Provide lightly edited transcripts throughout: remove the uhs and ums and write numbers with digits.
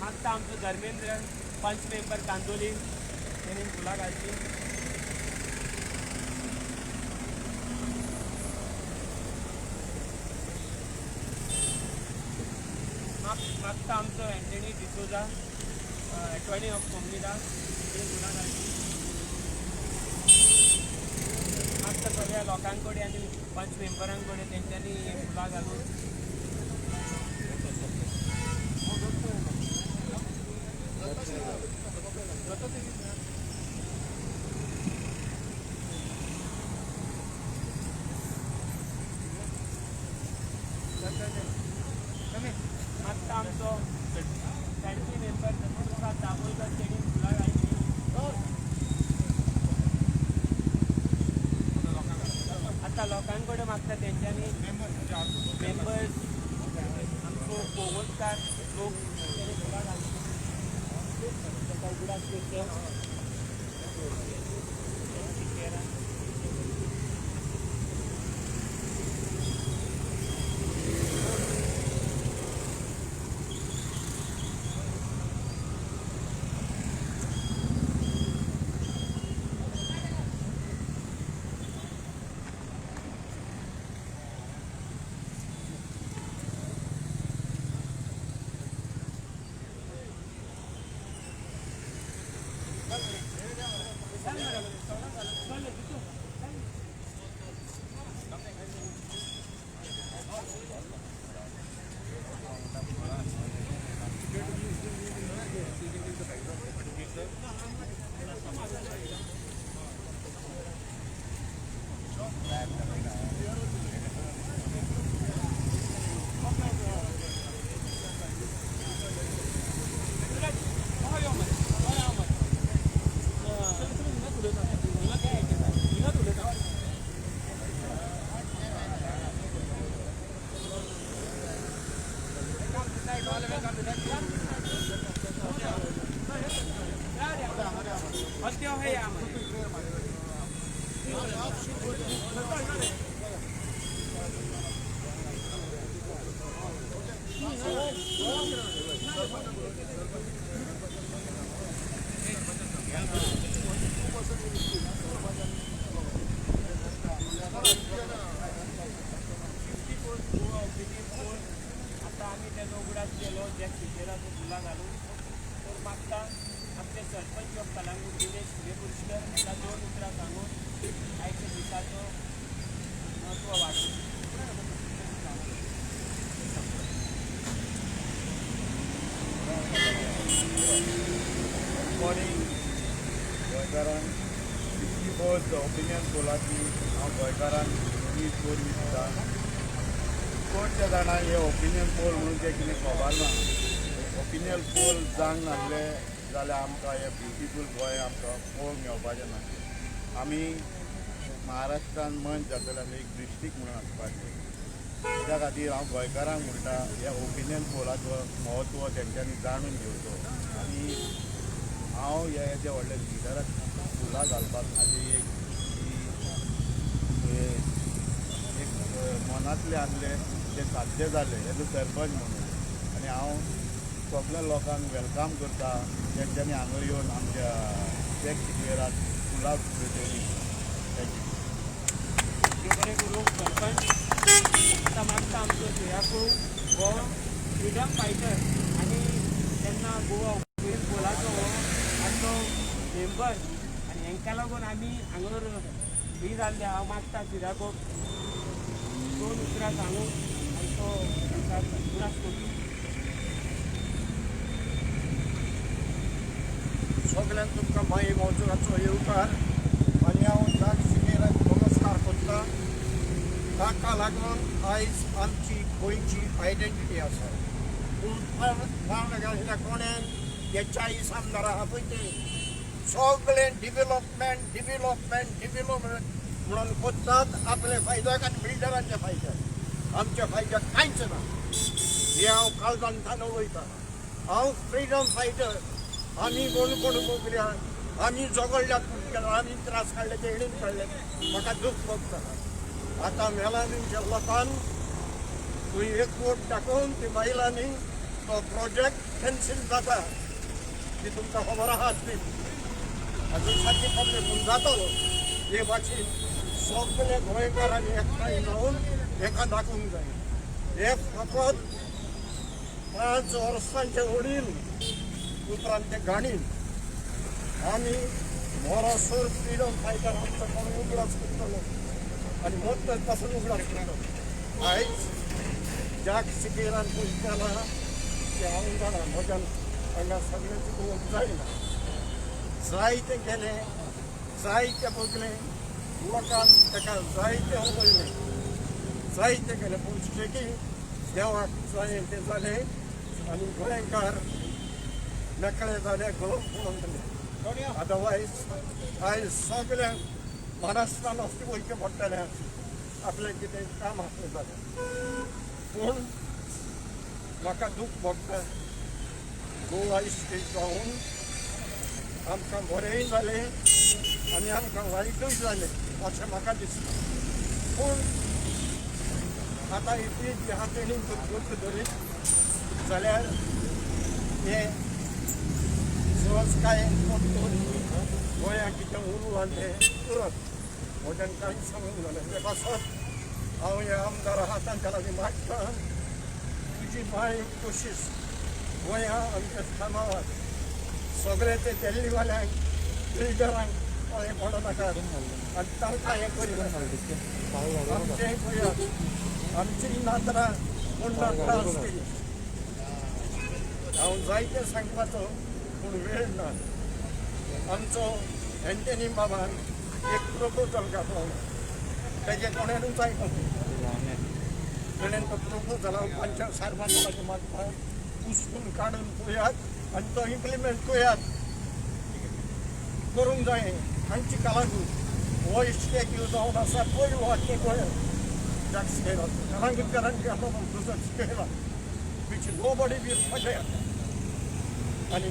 मागता आमचो धर्मेंद्र पंच मेंबर कांदोली तेणी फुलां घालची. मागता आमचो एंटनी डिसोजा एटॉर्नी ऑफ कोमनिदा तेणी फुलां घालची. मागता सगळ्या लोकां कडेन आनी पंच मेंबरां कडेन तेंच्यांनी फुलां घालून. मागता आमचो फॅमिली मेंबर प्रसाद दाबोलकर तेणी फुलां घालची. आतां लोकां कडेन मागता तेंच्यांनी मेंबर्स आमचो कोगोलकार लोक तेणी फुलां घालची. ताका उगडास करचो. आतां आमी तेजो उगडास केलो जॅक सिकेराचो फुलां घालून. तर मागता आमचे सरपंच ऑफ कलांगूट दिनेश सुर्यपुरुषकर हाका दोन उतरां सांगून आयच्या दिसाचो म्हत्व वाडोवचें. गुड मॉर्निंग गोंयकारांक. 64th opinion पोलाची हांव गोंयकारांक वीस पोल दिता. चडशा जाणांक हे ओपिनियन पोल म्हणून तें कितें खबर ना. ओपिनियन पोल जावंक नासले जाल्यार आमकां हें ब्युटिफूल गोंय आमकां पळोवंक मेळपाचें ना. आमी महाराष्ट्रान मन जातलें आसलें एक डिस्ट्रिक्ट म्हणून आसपाचें. त्या खातीर हांव गोंयकारांक म्हणटा ह्या ओपिनियन पोलाचो म्हत्व तेंच्यांनी जाणून घेवचो आनी हांव ह्या येद्या व्हडल्या लिडराक फुलां घालपाक म्हाजी एक एक मनांतलें आसलें तें साध्य जालें एज अ सरपंच म्हणून. आनी हांव सगल्या लोकांक welcome करता तेंच्यांनी हांगा येवन आमच्या जॅक सिक्वेराक फुलां भेटयलीं. Thank you. बरें करूं सरपंच. आतां मागता आमचो सिराकू हो फ्रिडम फायटर आनी तेन्ना गोवा ओपिनियन पोलाचो हो आमचो मेंबर आनी हेंकां लागून आमी हांगार फ्री जाल्ले. हांव मागता सिराकोक दोन उतरां सांगून आमचो उगडास करचो. सगळ्यांक तुमकां माई मोजराचो येवकार आनी हांव जॅक सिकेराक नमस्कार करता. ताका लागून आयज आमची गोंयची आयडेंटिटी आसा. पूण घातल्या कोणेन हे 40 आमदार आहा पळय ते सगळें डिवेलॉपमेंट डिवेलॉपमेंट डिवेलॉपमेंट म्हणून करतात आपले फायद्याक आनी बिल्डरांच्या फायद्याक. आमच्या फायद्याक कांयच ना. हें हांव काळजांतल्यान उलयतां. हांव फ्रिडम फायटर. आमी कोण कोण मोगल्या आमी झगडल्यात, आमी त्रास काडले, तेणीन काडले, म्हाका दूख भोगता. आतां मेलामीच्या लोकान थंय एक वोट दाखोवन ती बायलांनी तो प्रोजेक्ट कॅन्सील जाता. ती तुमकां खबर आहा ती हाजी सारकी प्रॉब्लेम पूण जातलो. हे भाशेन सगळे गोंयकारांनी एकठांय जावन हेका दाखोवंक जाय. हे फकत 5 वर्सांचे ओडीन उपरांत ते गाणीन आमी मोरोसर फ्रिडम फायटर आमचो कोण उगडास करतलो आनी मत पासून उगडास करतलो. आयज ज्या सिकेरान पयस केला तें हांव जाणा, म्हज्यान हांगा सगळें चुकोवंक जायना. जायतें केलें, जायतें भोगलें लोकान, ताका जायतें उलयलें, जायतें केलें, पूण शेकी देवाक जायें तें जालें आनी गोंयकार मेकळे जाले, गोंय पळोवन जालें. अदरवायज आयज सगळ्यांक महाराष्ट्रान वचचें वयचें पडटलें, आपलें कितें काम आसलें जाल्यार. पूण म्हाका दूख भोगता, गोवा स्टेट जावन आमकां बरेंय जालें आनी आमकां वायटूय जालें अशें म्हाका दिसता. पूण आतां इतली जी आहा तेणी गुर्त धरीत जाल्यार हे सहज काय गोंयांत कितें उरलां तें उरत, म्हज्यान कांयच सांगूंक जालें. ते पासत हांव ह्या आमदार आहा तांच्या लागीं मागता, तुजी माय कोशीश गोंया आमच्या थांबावात. सगळे ते दिल्लीवाल्यांक बिल्डरांक हें पडो नाकात आनी तांकां हें करिनाकात. आमचें पळयात, आमची नातरां पूण नातरां आसतली. हांव जायतें सांगपाचो पूण वेळ ना. आमचो एंटनी बाबान एक प्रपोजल घातलो, तेजें कोणेनूच आयकूंक. तेणेन तो प्रपोजल हांव पंचायत सरपंचाचे मागता, उचलून काडून पळयात आनी तो इम्प्लिमेंट कयात, करूंक जाय. हांची कलागूट हो स्टॅच्यू जावन आसा पयलो आख्खे गोंयांत जॅक सिकेराचो. कलांगूटकारांनी घातलो दुसरो Sequeira, which nobody will forget. आनी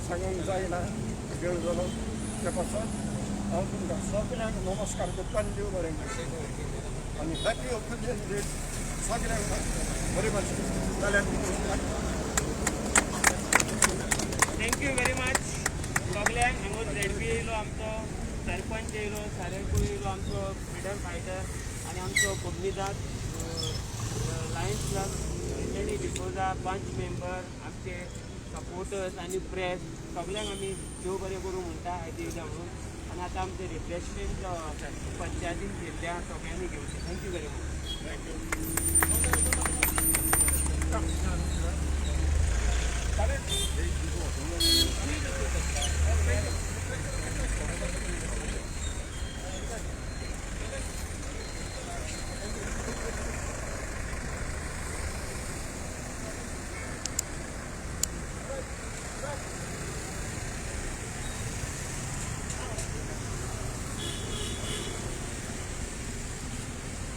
सांगूंक जायना, वेळ जालो. ते पासत हांव तुमकां सगल्यांक नमस्कार करता आनी देव बरें करूं आनी हॅपी ओपिनियन डे सगल्यांक बरें भाशेन जाल्यार. Thank you very much सगल्यांक. हांगा झेडपी येयलो, आमचो सरपंच येयलो, सारेकूय येयलो, आमचो फ्रिडम फायटर आनी आमचो कोमनिदाद, लायन्स क्लब एंटनी डिसोजा, पंच मेंबर, आमचे सपोर्टर्स आनी प्रेस, सगल्यांक आमी देव बरें करूं म्हणटा आयज येयल्या म्हणून. आनी आतां आमचें रिफ्रेशमेंट पंचायतीन केल्लें आहा, सगळ्यांनी घेवचें. Thank you very much. Thank you.